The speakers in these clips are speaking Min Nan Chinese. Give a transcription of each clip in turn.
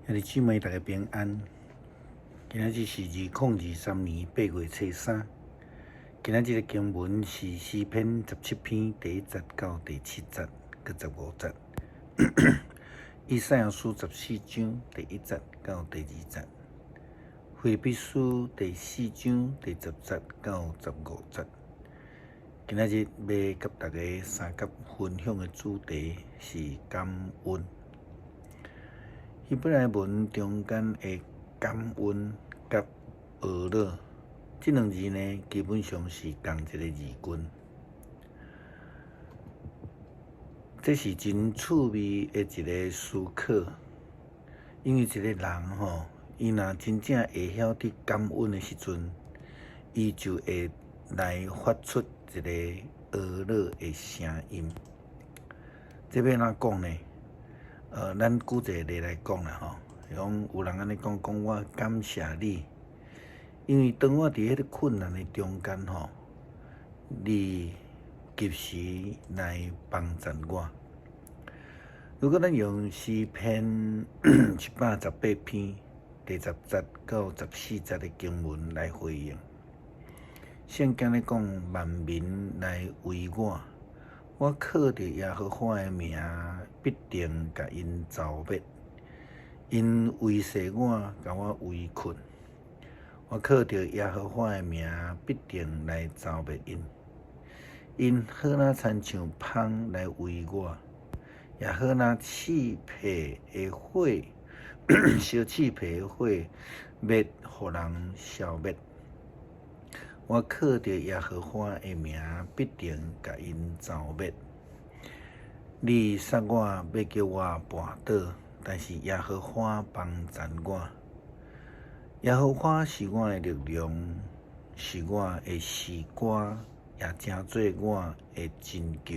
兄弟姊妹，大家平安。今仔日是2023年8月初3。今仔日的經文是詩篇17篇第1節到第7節，閣15節。以賽亞書14章第1節到第2節。腓立比書第4章第10節到15節。今仔日欲佮大家相佮分享的主題是感恩。希伯來文中間的感恩佮呵咾，這兩字呢，基本上是仝一个字根。這是真趣味的一个思考，因為一個人吼，伊若真正會曉得感恩的時陣，伊就會來發出一个呵咾的聲音。這欲按怎講呢？咱舉一個例來講啦吼，講有人按呢講，講我感謝你，因為當我佇彼个困難的中間吼，你及時來幫贊我。如果咱用詩篇118篇第10節到14節的經文來回應，聖經咧講萬民來圍我，我靠著耶和華的名，必定共𪜶蹂滅。𪜶圍勢我，共我圍困。我靠著耶和華的名，必定來蹂滅𪜶。𪜶好若親像蜂來圍我，也好若刺皮的火，燒刺皮的火，欲予人消滅。我靠著耶和華的名，必定共𪜶蹂滅。你殺我，欲叫我跋倒，但是耶和華幫贊我。耶和華是我的力量，是我的詩歌，也成做我的拯救。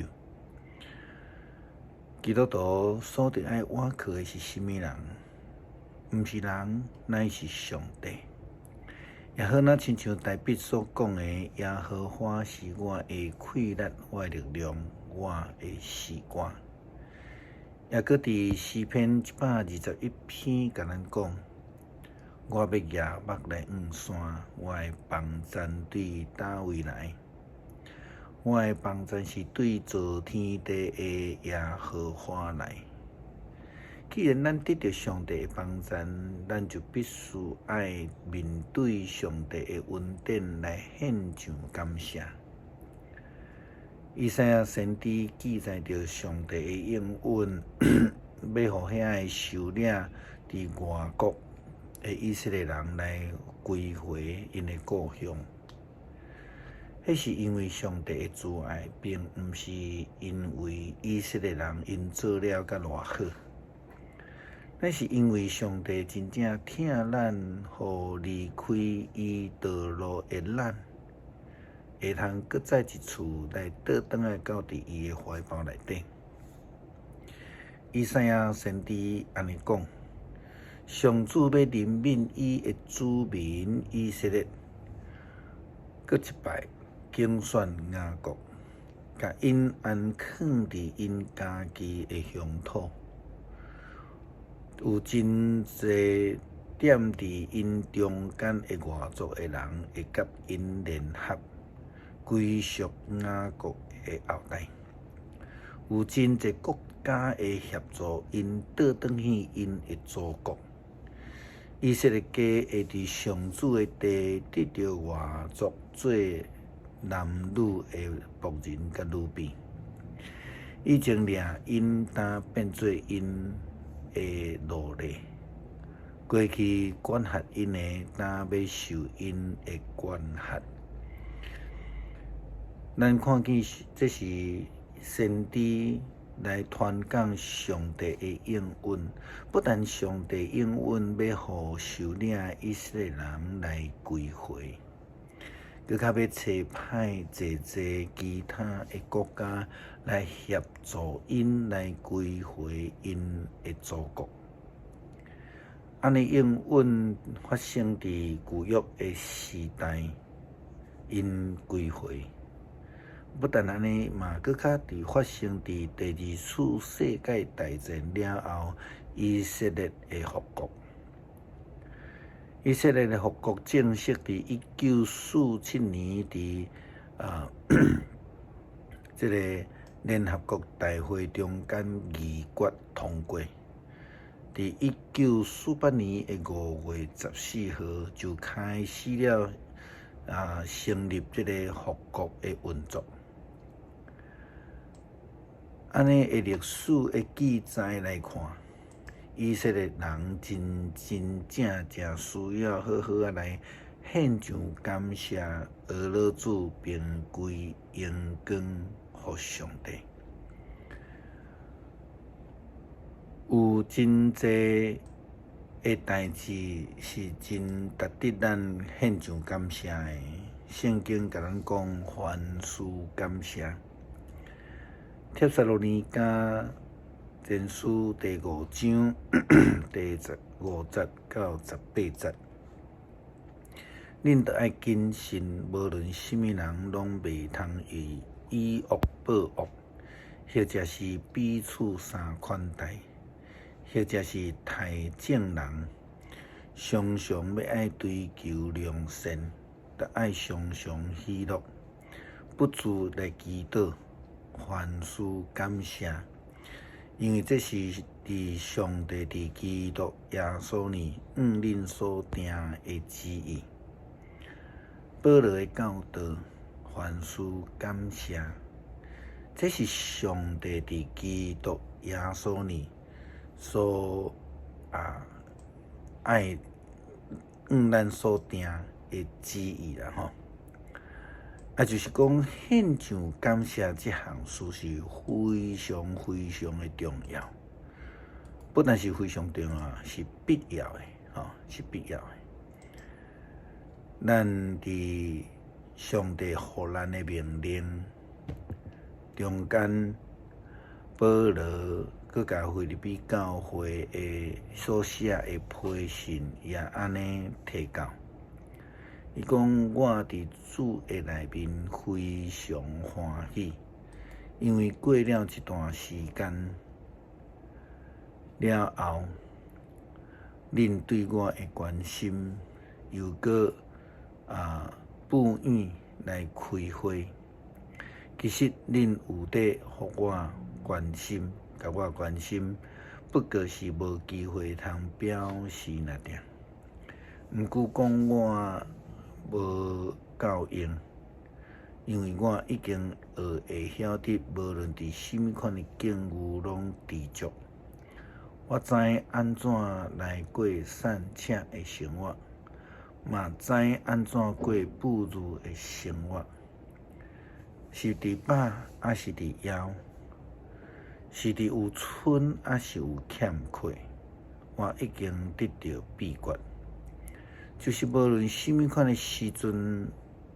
基督徒所著愛倚靠的是啥物人？毋是人，乃是上帝。也好若親像大衛所講的，耶和華是我的氣力，我的力量，我的詩歌。也閣佇詩篇121篇共咱講，我欲舉目來向山，我的幫贊對佗位來？我的幫贊是對造天地的耶和華來。既然咱得著上帝的幫贊，咱就必須愛面對上帝的恩典來獻上感謝。以賽亞先知記載著上帝的應允，欲予遐个首領佇外國的以色列人來歸回𪜶的故鄉。彼是因為上帝的慈愛，並毋是因為以色列人𪜶做了甲偌好。乃是因為上帝真正疼咱，予離開伊道路的咱，會通閣再一次來倒轉來到佇伊的懷抱內底。以賽亞先知按呢講：上主欲憐憫伊的子民以色列，閣一擺揀選雅各，共𪜶安囥佇𪜶家己的鄉土。有真濟踮佇𪜶中間的外族的人，會佮𪜶聯合，歸屬雅各的後代。有真濟國家會協助𪜶倒轉去𪜶的祖國。以色列家會佇上主的地得著外族做男女的僕人佮女婢。以前掠𪜶當變做𪜶的奴隸，過去管轄𪜶的，今欲受𪜶的管轄。咱看見這是先知來傳講上帝的應允，不但上帝應允欲予受領的以色列人來歸回，閣較欲差派濟濟其他的國家來協助𪜶來歸回𪜶的祖國。按呢應允發生佇舊約的時代，𪜶歸回。不但按呢，嘛閣較佇發生佇第二次世界大戰了後，以色列的復國。以色列的復國正式佇1947年佇這个聯合國大會中間議決通過。佇1948年的5月14號就開始了成立這个復國的運作。按呢的歷史的記載來看，以色列人真真正正需要好好仔來獻上感謝，呵咾主並歸榮光予上帝。有真濟的代誌是真值得咱獻上感謝的。聖經共咱講，凡事感謝。帖撒羅尼迦前書第五章第15節到18節，恁著愛謹慎，無論啥物人，攏袂通以以惡報惡，或者是彼此相款待，或者是刣眾人，常常欲愛追求良善，著愛常常喜樂，不住來祈禱，凡事感謝，因為這是佇上帝佇基督耶穌裡向恁所定的旨意。保羅的教導，凡事感謝，這是上帝佇基督耶穌裡所愛向咱所定的旨意啦吼。就是講獻上感謝這項事是非常非常的重要，不但是非常重要，是必要的，吼，是必要的。咱佇上帝予咱的命令中間，保羅閣共腓立比教會的所寫的批信也按呢提到。伊講：我佇主的內面非常歡喜，因為過了一段時間了後，恁對我的關心又閣布院來開會。其實恁有咧予我關心，共我關心，不過是無機會通表示爾爾。毋過講我無夠用，因為我已經學會曉得，無論佇啥物款的境遇攏知足。我知按怎來過散赤的生活，嘛知按怎過富裕的生活。是佇飽，抑是佇枵？是佇有賰，抑是有欠缺？我已經得著秘訣。就是無論啥物款的時陣，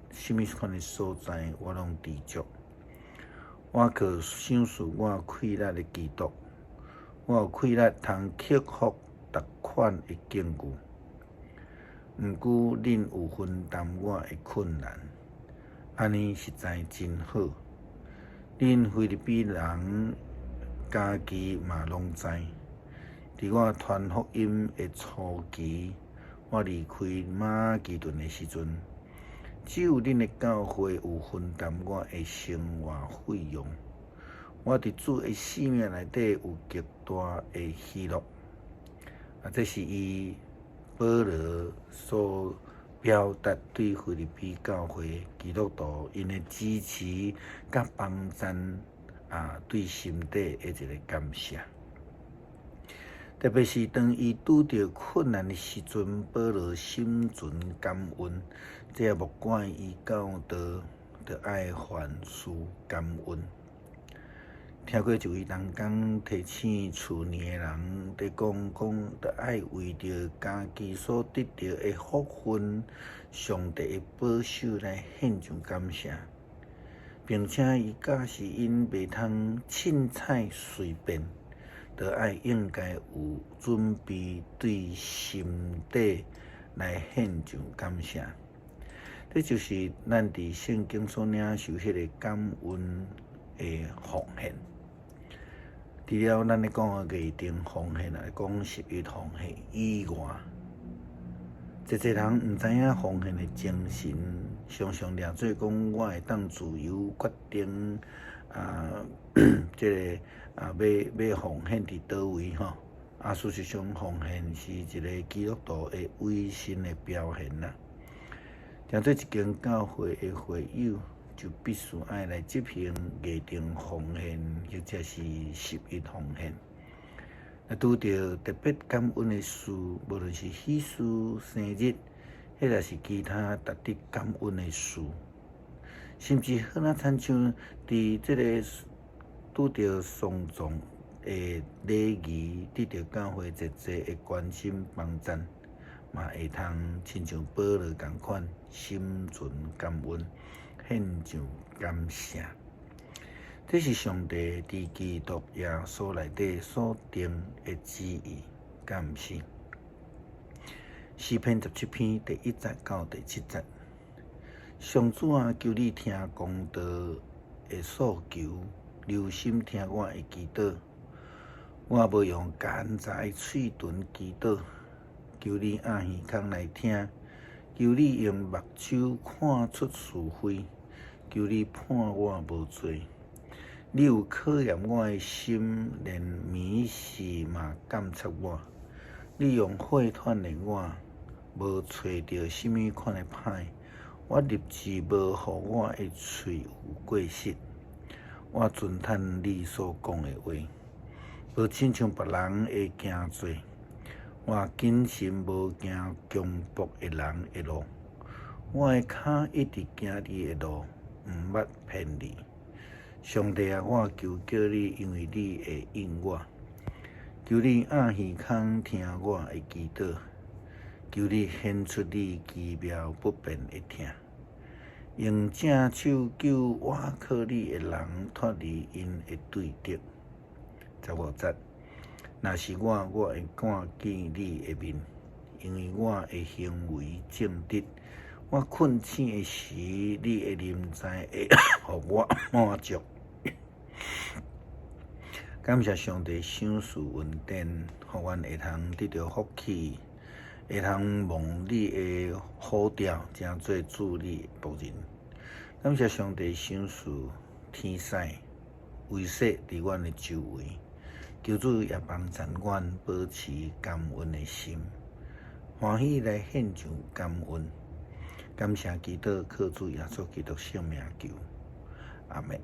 啥物款的所在，我攏知足。我靠賞賜我氣力的基督，我有氣力通克服逐款的境遇。毋過恁有分擔我的困難，按呢實在真好。恁腓立比人家己嘛攏知，佇我傳福音的初期，我離開馬其頓的時陣，只有恁的教會有分擔我的生活費用。我佇主的性命內底有極大的喜樂。這是伊保羅所表達對腓立比教會基督徒𪜶的支持佮幫贊對心底的一个感謝。特別是當伊拄著困難的時陣，保羅心存感恩，這也莫怪伊教導，著愛凡事感恩。聽過一位人工提醒厝裡的人，佇講講，著愛為著家己所得著的福分，上帝的保守來獻上感謝，並且伊教示𪜶袂通凊彩隨便。著愛應該有準備，對心底來獻上感謝。這就是咱佇聖經所領受彼个感恩的奉獻。除了咱咧講的藝定奉獻來講十一奉獻以外，濟濟人毋知影奉獻的精神，常常掠做講我會當自由決定啊，這个啊欲欲奉獻佇佗位吼。啊，事實上奉獻是一个基督徒的委身的表現啦。成做一間教會的會友，就必須愛來執行藝定奉獻，或者是十一奉獻。若拄著特別感恩的事，無論是喜事、生日，或者是其他值得感恩的事，甚至好若親像佇這个拄著喪葬的禮儀，得著教會濟濟的關心幫贊，嘛會通親像保羅仝款，心存感恩，獻上感謝。這是上帝佇基督耶穌內底所定的旨意，敢毋是？詩篇17篇第1節到第7節，上主啊，求你聽公道的訴求，留心聽我的祈禱。我無用奸詐的喙唇祈禱，求你掩耳孔來聽，求你用目睭看出是非，求你判我無罪。你有考驗我的心，連暝時嘛監察我。你用火鍛鍊我，無揣著啥物款的歹。我立志無予我的喙有過失。我遵趁你所講的話，無親像別人的行做。我謹慎無行強暴的人的路。我的跤一直行你的路，毋捌偏離。上帝啊，我求叫你，因為你會應我。求你掩耳孔聽我的祈禱，求你顯出你奇妙不變的疼，用正手救倚靠你的人脫離𪜶的對敵。15節，若是我，我會看見你的面，因為我的行為正直。我困醒的時，你的臨在會予我滿足。感謝上帝賞賜恩典，予阮會通得著福氣，會通蒙你的呼召，成做主你的僕人。感謝上帝賞賜天使圍設佇阮的周圍，求主也幫贊阮保持感恩的心，歡喜來獻上感恩。感謝基督，靠主耶穌基督聖名求，阿們。